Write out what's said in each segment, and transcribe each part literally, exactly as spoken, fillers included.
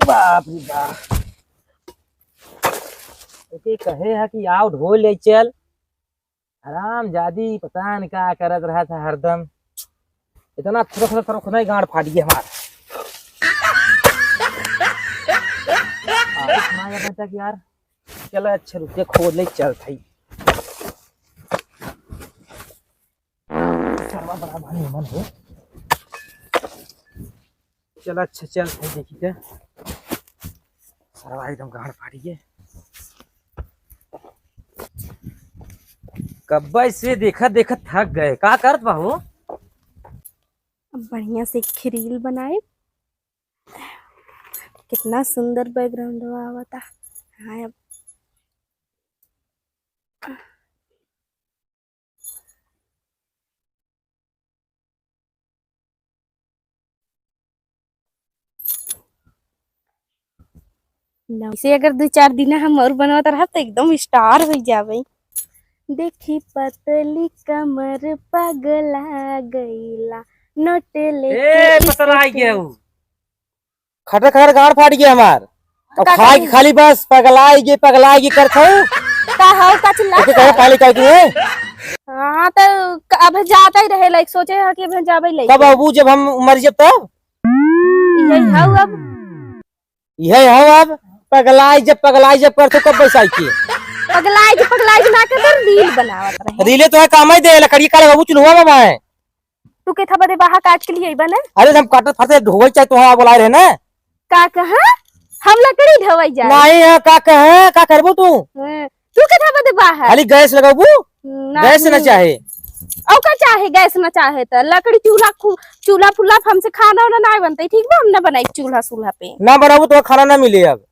बाप रे बाप। ओके कहे है कि आओ ढोल ले चल। हरामजादी पता न का करत रहत है हरदम। इतना थुरक, थुरक, थुरक नहीं गांड फाट गया हमार। आ, इतना यार बचा कि यार, चलो अच्छा रुक के खोल ले चल भाई। सरवा बड़ा भारी मन हो। चल अच्छा चल भाई देखी के। सरवा एकदम गांड फाट गया। कब्बे से देखत देखत थक गए। का करत बा हो? अब बढ़िया से एक reel बनाए। कितना सुंदर background आवता। हाँ, अब ना, इसे अगर दो चार दिन हम और बनवत रहब, तो एकदम star हो जाबे। देखी पतली कमर पगला गईला, नोट लेके ए, पतला आई स्कूटी। गया हूँ। खटर खटर गाड़ फाट गया हमार। अब का खाए के करी? खाली बस पगलाएगी, पगलाएगी करत हूँ। का हो, का चिल्ला ओके, कहे पाली का की है? हाँ, तो क-, अब जाता ही रहे, लाइक, सोचे है कि अब जाबे लाइक। कब अबू, जब हम मर जब तब? यही हऊ अब। यही हऊ अब। पगलाई जब, पगलाई जब करत हूँ, कब बैसाई की? पगलाई जब, पगलाई जब ना के तो reel बनावत रहे। रीले तो है, काम ही दे, लकड़ी का लगाबू, चुल्हुआ में बाएं। तू केथा बदे बाहा काट के लिए अइबा ना? अरे हम काटत फरते ढोवई चाहे तोहार बोलाए रहे ना। का कहा? हम लकड़ी ढोवई जाए। नहीं है, का कहे, का करबू तू? हाँ, तू केथा बदे बाहा? खाली गैस लगाबू? नहीं। गैस ना चाहे। और का चाहे, गैस ना चाहे त लकड़ी चूल्हा खु-, चूल्हा फुल्हा पे हमसे खाना वाना ना बनते, ठीक बा? हम ना बनाई चूल्हा सूल्हा पे। ना बनाबू तो खाना ना मिले अब।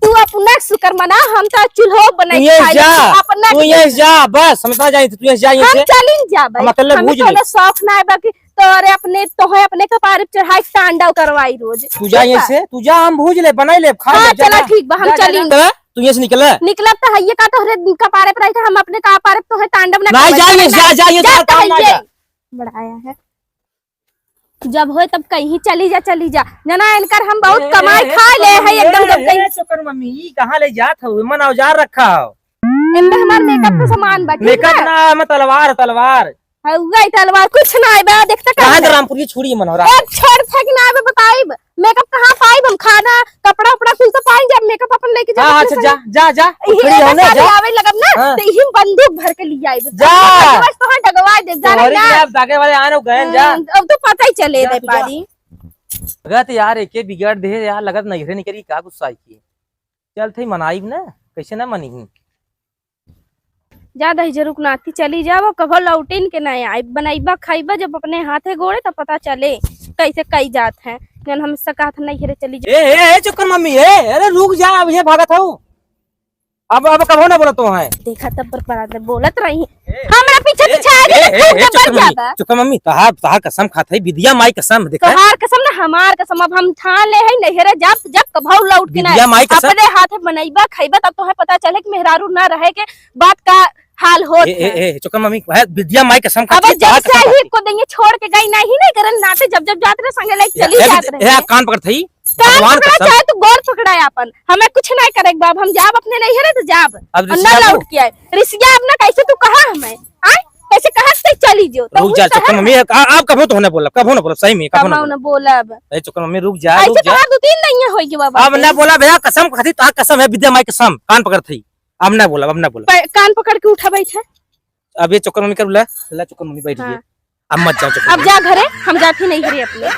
तू अपना शुक्र मना, हम तो चूल्हो बनाई तू ये खाई, जा, तू अपना तू के ये जा, बस, हम समझ जाई, तू ये जा, ये हम से। चलिन जाबे। हम अकेले हमें भूज कोनो ले। शौक ना है, बाकी तोरे अपने, तोहे अपने कपारे पे चढ़ाई तांडव करवाई रोज। तू जा ठीक ये बा? से, तू जा, हम भूज ले, बनाई ले, खा हाँ, ले, जा, चला जा। ठीक बा, हम जा, जा, चलिन। जा। तू ये से निकल। निकलब तो हइये का तोहरे कपारे पे रही, हम अपने कपारे पे तोहे तांडव ना नहीं, करवाई, जा ये, चला। जा, जा ये, जा, तोहर काम ना कहिए। जा। बड़ाया है। जब होए तब कहीं चली जा, चली जा। जना इनकर हम बहुत ए, कमाई ए, ए, खा ले चोकर है मम्मी, एकदम, ए, जब कहीं ए, चोकर मम्मी, ई कहाँ ले जात हो? एमन औजार रखा हो। एमे हमार makeup के सामान बा, ठीक makeup बा? ना, एमे तलवार, तलवार। हउआ ई तलवार, कुछ ना आइबा, देखते कहाँ कहाँ दे बा? रामपुर की छुरी मन हो रहा। एक छोड़ थे कि ना आइबा, बताइब। Makeup कहाँ पाइब हम? खाना, कपड़ा उपड़ा कुल तो पाई जब makeup अपन लेके जाब हाँ, अपने अच्छा, संगे। जा, जा, जा। इही खड़ी एगो हो ना, साड़ी जा। आवे लगब ना, हाँ। तो इही बंदूक भर के लिए आइब। जा। बस तोहार डगवा दे, जाना तोहरे ना। के अब दागे वाले आए ना, गए जा। हम्म, अब तो पता ही चले जा, रे तू जा। पारी। लगत यार, एके बिगाड़ दे यार, लगत नैहरे निकरी का गुस्सा आई की। चल थे मनाइब ना, कैसे ना मनी। जा दही जरूक नाती चली जाबो, कभो लौटिन के ना आइब। बनैबा खाइबा जब अपने हाथे गोड़े, तब पता चले कैसे कई जात है। जन हम इससे कहत नहीं, "अरे चली जा।" ए, ए, ए, चुप कर मम्मी, ए, अरे रुक जा, अब ये भागत हूँ। अब, अब कभो ना बोलत है। देखा तब पर परात बोलत रही। ए, हमरा पीछे ए, पीछे आ ए, गया, ए, खूब ए, चुप कर जबर मम्मी, ज्यादा। चुप कर मम्मी, तहार, तहार कसम खात है, विद्या माई कसम, देखा। तहार कसम ना, हमार कसम, अब हम ठान ले है, नैहरे जब, जब कभो लौट के ना विद्या माई कसम। अपने हाथे बनैबा, खैबा, तब तोहे पता चले कि मेहरारू ना रहे के बात का हाल होत ए, ए, है। ए, चुप कर मम्मी, है, विद्या माई कसम अब खाती है, जब तहार से कसम आई खाती। को देंगे छोड़ के गई नहीं, नहीं करन नाते जब जब जात रहे संगे लेके ए, चली ए, जात ए, रहे। कान पकड़ थई। कान भगवान पकड़ा कसम। चाहे तू गोड़ पकड़ा अपन, हमें कुछ नहीं करे के बा, हम जाब अपने नैहरे तो जाब। अब और रिसिया ना लौट के आए। रिसिया अब ना कैसे तू कहा हमें, आए? कैसे कहा से चली जो? तो रुक जा, चुप कर मम्मी, आ, आप कभो तो ना बोलब, कभो ना बोलब, सही में, कभो ना कभो ना बोलब। बोलब। ए, चुप कर मम्मी, रुक जा, ऐसे रुक जा। कहा दो तीन नहीं है होई के बाबा अब ना के। बोला भैया, कसम खाती, तहार कसम है, विद्या माई कसम, कान पकड़ थई। अब ना बोलब, अब ना बोलब। प-, कान पकड़ के उठा बैठा। अब ये चुप कर मम्मी कर ला, ला चुप कर मम्मी बैठ हाँ। गई। अब मत जाओ चुप कर अब मम्मी। जा घरे, हम जाती नहीं घरे अपने।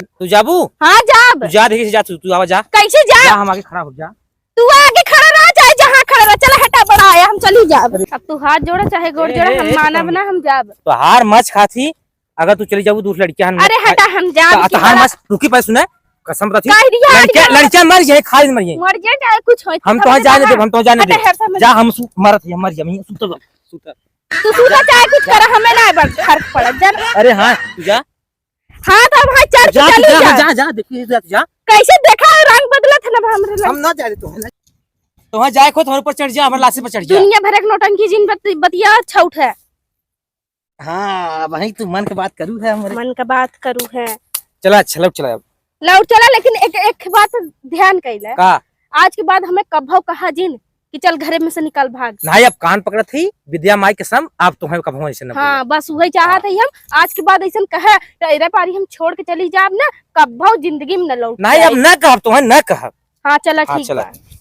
तू जाबू? हाँ जाब। तू जा, देखी से जा, तू, तू आवा जा। कैसे जा? जा, हम आगे खड़ा हो जा। तू आगे खड़ा रह, चाहे जहाँ खड़ा रह, चला हटा बड़ा आया, हम चली जाब। अब तू हाथ जोड़ा चाहे गोड़ ए, जोड़ा, ए, हम ए, मानब चुप कर ना, हम जाब। तो हार मच खाती, अगर तू चली जाबू दूसरी लड़कियां हम अरे हटा, हम जाब तो, तो की हार बड़ा मच, रुकी पहले सुने, कसम रखी। कह दिया, लड़कियां, हट जा। लड़कियां मर जाए, खाली मर जाए। मर जाए चाहे कुछ होए, हम तो हमें जाने जाना। देब, हम तो जाने हटा, देब। हट, हमें जा, हम सु-, मरत है, हम मर जाए, हम सुतब, सुतब। तू सूता चाहे कुछ कर, हमें ना बड़ फर्क पड़त, जा ना। अरे हाँ, तू जा। हाँ, तो हम हाँ चढ़ के जा, तू चली जा, जा। जा, जा, देखी, जा, तू जा। कैसे देखा है, रंग बदलत है ना हमरे हम लग। ना जाने तो है ना। तो वहाँ जाए खुद हमारे ऊपर चढ़ जा, हमारे लाशे पर चढ़ जा। दुनिया भर एक नौटंकी जिन बत-, बतिया छौट है। हाँ, अब वहीं तू मन के बात करू है हमरे। मन का बात करू है। चला, चलो, चला अब। लौट चला, लेकिन एक, एक बात ध्यान कइले। का? आज के बाद हमें कभौ कहा जिन कि चल घरे में से निकल भाग। नहीं, अब कान पकड़त ही, विद्या माई कसम, अब तुम्हें कभौ ऐसे न बोले। हाँ, बस वही चाहत हाँ। ही हम। आज के बाद ऐसन कहे तो एरे पारी हम छोड़ के चली जाब ना, कभौ जिंदगी में न लौट नहीं, अब न कहब, तुम्हें न कहब। हाँ, चला, हाँ, ठीक चला। बा।